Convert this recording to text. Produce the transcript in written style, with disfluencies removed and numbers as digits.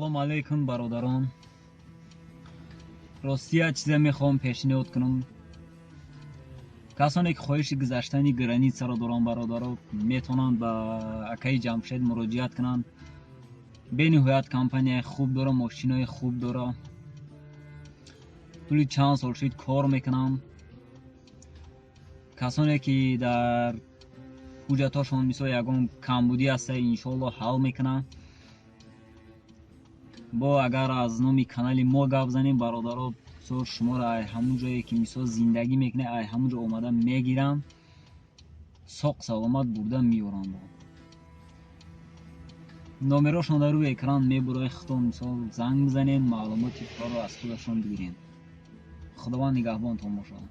Салом алейкум, бародарон. Ростӣ, як чизе мехоҳам пешниҳод кунам. Касоне, ки хоҳиши гузаштани границаро доранд, бародаро, метавонанд ба акаи Ҷамшед муроҷиат кунанд. Бениҳоят компанияи хуб дора, мошинои хуб дора. Тӯли чанд сол шуд, кор мекунам. Касоне, ки дар ҳуҷҷатҳошон, мисол, ягон камбудӣ ҳаста, иншоалло, ҳал мекунам. Бо агар аз номи канали мо гап занем, бародаро, мисол, шуморо ай ҳамун ҷое, ки, мисол, зиндагӣ мекунед, ай ҳамун ҷо омада мегирам, соқ саломат бурда меорам. Номерошон дар рӯи экран мебурои, худтон, мисол, занг бизанед, маълумоти корро аз худашон бигиред. Худованд нигаҳбонтон бошад.